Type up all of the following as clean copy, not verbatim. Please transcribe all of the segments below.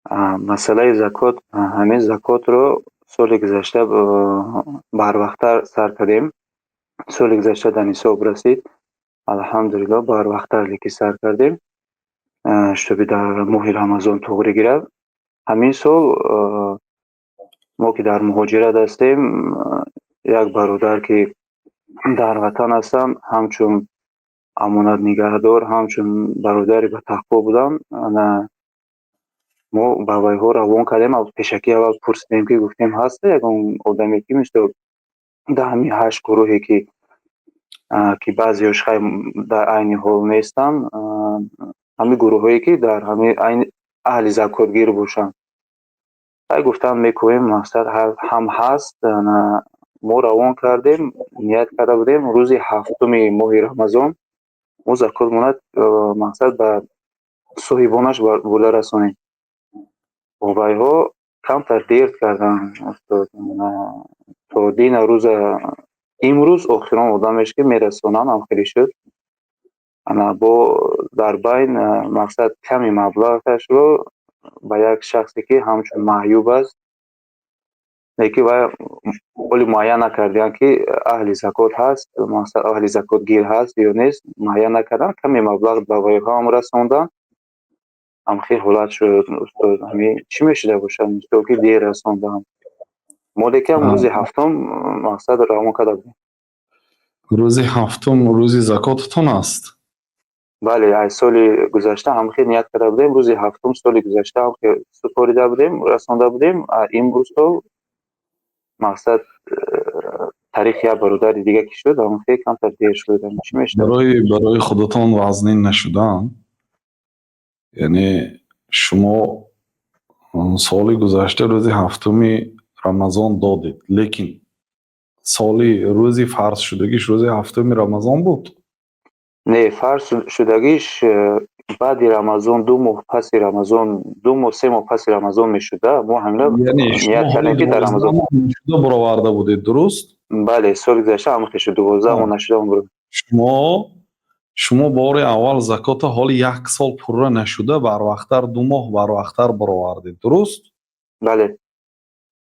Масъалаи закот, ҳамин закотро соли гузашта барвақттар сар кардем. Соли гузашта дар нисоб расид. Алҳамдулилло, барвақттар леки сар кардем, чтобы дар моҳи Рамазон туғри гирад. Ҳамин сол мо, ки дар муҳоҷират ҳастем, як бародар, ки дар ватан ҳастанд, ҳамчун амонатнигаҳдор, ҳамчун бародари батақво буданд. Ана мо ба вайҳо равон кардем. Пешакӣ аввал пурсидем, ки гуфтем, ҳаст ягон одаме, ки мисол дар ҳамин ҳашт гурӯҳе, ки баъзеҳош хай дар айни ҳол нестанд, ҳамин гурӯҳҳое, ки дар ҳамин айни аҳли закотгир бошанд. Хай, гуфтанд, мекӯем, мақсад ҳам ҳаст. Мо равон кардем, ният карда будем, рӯзи 7-уми моҳи Рамазон мо закотмона, мақсад, ба соҳибонаш бурда расонем. Вайҳо камтар дер карданд, устод, то дина рӯза, имрӯз охирон одамеш, ки мерасонанд, ҳамхелӣ шуд. Ана бо дар байн, мақсад, ками маблағашро ба як шахсе, ки ҳамчун маъюб аст, лекин вай ҳоли муайян накардианд, ки аҳли закот ҳаст, мақсад, аҳли закотгир ҳаст ё нест, муайян накарданд. Каме маблағ ба вайҳо ҳам расонданд. Ҳамхел ҳолат шуд, устод. Ҳамин чӣ мешуда бошад, мисол, ки дер расонданд? Мо лекин рӯзи 7-ум, мақсад, равон карда будем. Рӯзи 7-ум рӯзи закотатон аст? Бале, аз соли гузашта ҳамхел ният карда будем, рӯзи 7-ум соли гузашта ҳамхел супорида будем, расонда будем. Имрӯз сол, мақсад, таърихи як бародари дига ки шуд, ҳамхел камтар дер шуд. Чӣ мешуда? Барои худатон вазнин нашудан, яъне шумо соли гузашта рӯзи 7-уми Рамазон додед, лекин соли рӯзи фарзшудагиш рӯзи 7-уми Рамазон буд? Не, фарз шудагиш баъди Рамазон, 2 моҳ паси Рамазон, 2 моҳ, 3 моҳ паси Рамазон мешуда. Мо ҳамина ният кардем, ки дар Рамазон Шуда буроварда будед, дуруст? Бале, соли гузашта ҳамин шуд, 12 моҳ нашуда. Шумо бори аввал закота ҳоли як сол пурра нашуда, барвақттар, 2 моҳ барвақттар баровардед, дуруст? Бале.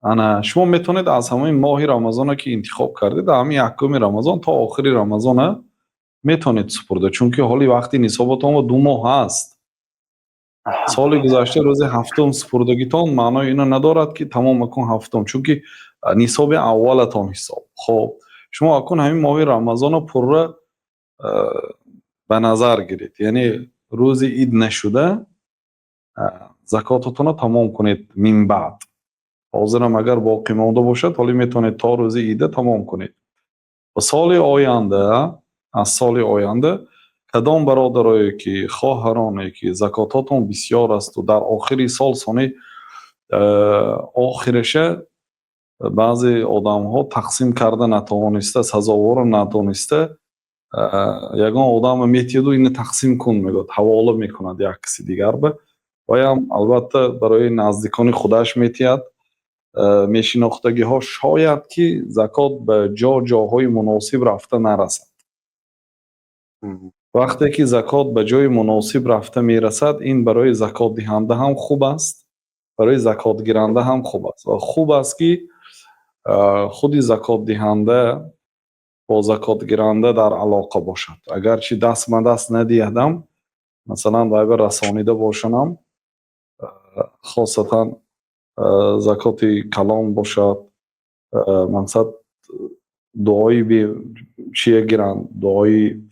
Ана шумо метавонед аз ҳамаи моҳи Рамазоне, ки интихоб кардед, ҳамин 1-уми Рамазон то охири Рамазона метавонед супурда, чунки ҳоли вақти нисоботон 2 моҳ ҳаст. Соли гузашта рӯзи 7-ум супурдагитон маънои ино надорад, ки тамом акун 7-ум, чунки нисоби аввалатон ҳисоб. Хоб, шумо акун ҳамин моҳи Рамазоно пурра ба назар гиред, яъне рӯзи ид нашуда закотатонро тамом кунед. Минбаъд ҳозирам агар боқӣ монда бошад, ҳоле метавонед то рӯзи ида тамом кунед. Ва соли оянда, аз соли оянда, кадом бародарое ки, хоҳароне ки закототон бисёр асту дар охири сол сони охираша баъзе одамҳо тақсим карда натавониста, сазоворо надониста, ягон одамро метиҳаду ина тақсим кун мегӯяд, ҳавола мекунад як каси дигар ба ваям, албатта, барои наздикони худаш метиҳад, мешинохтагиҳо. Шояд ки закот ба ҷо ҷоҳои муносиб рафта нарасад. Вақте ки закот ба ҷои муносиб рафта мерасад, ин барои закотдиҳанда ҳам хуб аст, барои закотгиранда ҳам хуб аст. Ва хуб аст, ки худи закотдиҳанда бо закотгиранда дар алоқа бошад, агарчи даст ба даст надиҳадам, масалан, вайба расонида бошанам, хосатан закоти калон бошад, мақсад, дуои чия гиранд, дуои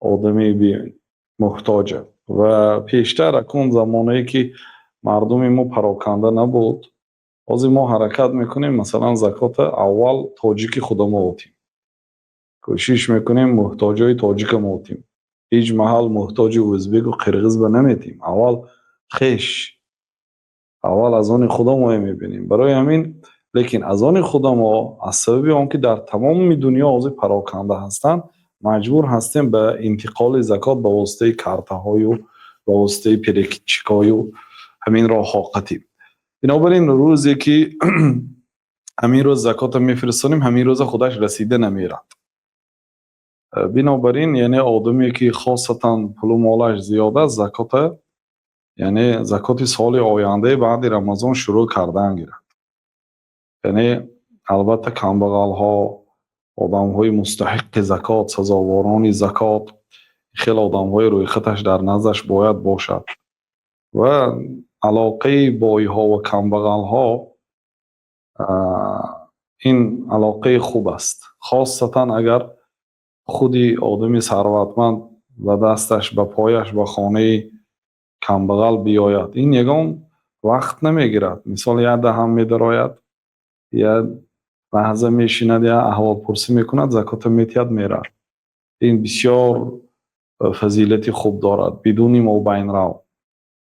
одами муҳтоҷа. Ва пештар акун замонае, ки мардуми мо пароканда набуд, ҳозир мо ҳаракат мекунем, масалан, закота аввал тоҷики худамо отем, кӯшиш мекунем муҳтоҷои тоҷика мотем, ҳеҷ маҳал муҳтоҷи ӯзбеку қирғизба наметем. Аввал хеш, аввал аз они худамое мебинем. Барои ҳамин, лекин аз они худамо, аз сабаби он ки дар тамоми дунё ҳозир пароканда ҳастанд, маҷбур ҳастем ба интиқоли закот ба воситаи картаҳою ба воситаи перекидчикою ҳамин роҳҳо қатиб. Бинобар ин, рӯзе ки ҳамин рӯз закота мефиристонем, ҳамин рӯза худаш расида намерад. Бинобар ин, яъне одаме, ки хосатан пулу молаш зиёд аст, закота Яъне закоти соли ояндаи баъди Рамазон шурӯъ кардан гирад. Яъне, албатта, камбағалҳо, одамҳои мустаҳиқи закот, сазоворони закот, хеле одамҳои рӯйхаташ дар наздаш бояд бошад. Ва алоқаи бойҳо ва камбағалҳо, ин алоқаи хуб аст, хосатан агар худи одами сарватманд ба дасташ, ба пояш ба хонаи камбағал биёяд. Ин ягон вақт намегирад. Мисол, як даҳам медарояд, як лаҳза мешинад, як аҳволпурсӣ мекунад, закота метиҳад, меравад. Ин бисёр фазилати хуб дорад, бидуни мобайнрав.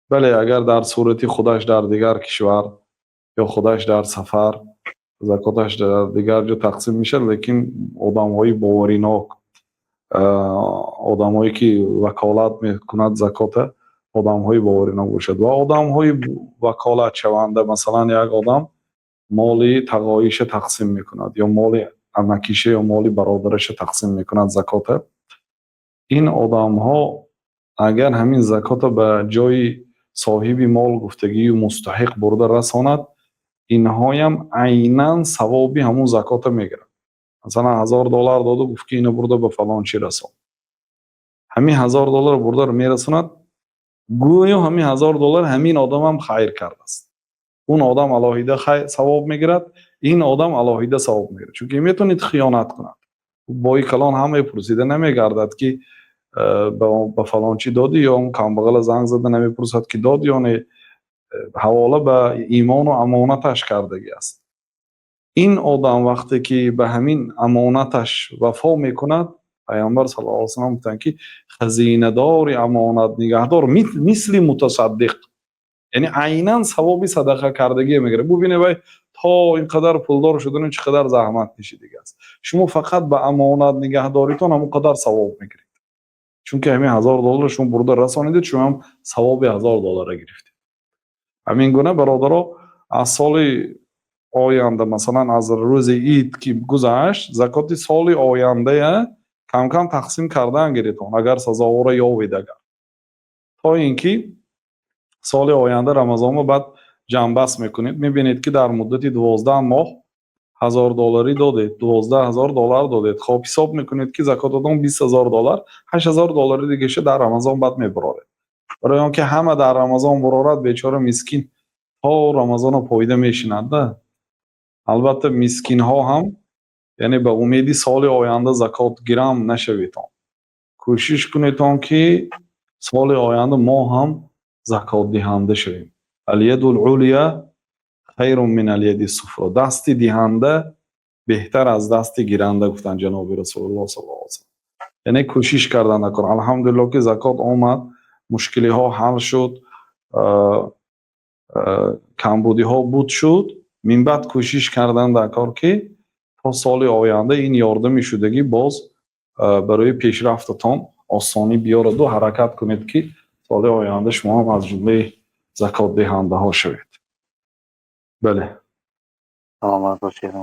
Бале, агар дар сурати худаш дар дигар кишвар ё худаш дар сафар, закоташ дар дигар ҷо тақсим мешавад, лекин одамҳои боваринок, одамҳое ки ваколат мекунад закота, одамҳои боваринок бошад ва одамҳои ваколатшаванда. Масалан, як одам моли тағоиша тақсим мекунад ё моли амакиша ё моли бародараша тақсим мекунад закота. Ин одамҳо агар ҳамин закота ба ҷои соҳиби мол гуфтагию мустаҳиқ бурда расонад, инҳоям айнан савоби ҳамун закота мегиранд. Масалан, 1000 доллар доду, гуфт ки ино бурда ба фалон чи расон. Ҳамин 1000 доллар бурда мерасонад, гӯё ҳамин 1000 доллар ҳамин одамам хайр кардааст. Он одам алоҳида савоб мегирад, ин одам алоҳида савоб мегирад, чунки метавонед хиёнат кунад. Бои калон ҳамаи пурсида намегардад, ки ба фалончӣ додӣ, ё он камбағала занг зада намепурсад, ки дод ё не. Ҳавола ба имону амонаташ кардагӣ аст. Ин одам вақте ки ба ҳамин амонаташ вафо мекунад, Пайғамбар саллаллоҳу алайҳи васаллам гуфтанд, ки хазинадори амонат нигаҳдор мисли мутасаддиқ, яъне айнан савоби садақа кардагие мегирад. Бубине, вай то ин қадар пулдор шудану чӣ қадар заҳмат кашидагӣ аст. Шумо фақат ба амонат нигаҳдоритон ҳамон қадар савоб мегиред, чунки ҳамин 1000 доллар шумо бурда расонидед, шумо ҳам савоби 1000 долларро гирифтед. Ҳамин гуна, бародаро, аз соли оянда, масалан, аз рӯзи ид ки гузашт, закоти соли ояндая камкам тақсим кардан гиритон, агар сазовора ёвед, агар то ин ки соли оянда Рамазонро баъд ҷамъбаст мекунед, мебинед, ки дар муддати 12 моҳ 1000 долларӣ додед, 12 000 доллар додед. Хоб, ҳисоб мекунед, ки закотатон 20 000 доллар, 8000 доллари дигаша дар Рамазон баъд мебароред. Барои он ки ҳама дар Рамазон бурорад, бечора мискин то Рамазона поида мешинад да. Албатта, мискинҳо ҳам, яъне, ба умеди соли оянда закот гирам нашаведон. Кӯшиш кунедон, ки соли оянда мо ҳам закотдиҳанда шавем. اليد العليا خير من اليد السفلى. Дасти диҳанда беҳтар аз дасти гиранда, гуфтанд ҷаноби Расулуллоҳ саллаллоҳу алайҳи васаллам. Яъне, кӯшиш кардан накун. Алҳамдулилло, ки закот омад, мушкилиҳо ҳал шуд, камбудиҳо буд шуд. Минбаъд кӯшиш кардан дар кор, ки то соли оянда ин ёрдами шудагӣ боз барои пешрафтатон осонӣ биёраду ҳаракат кунед, ки соли оянда шумо ҳам аз ҷумлаи закотдиҳандаҳо шавед. Бале. Саломат бошед.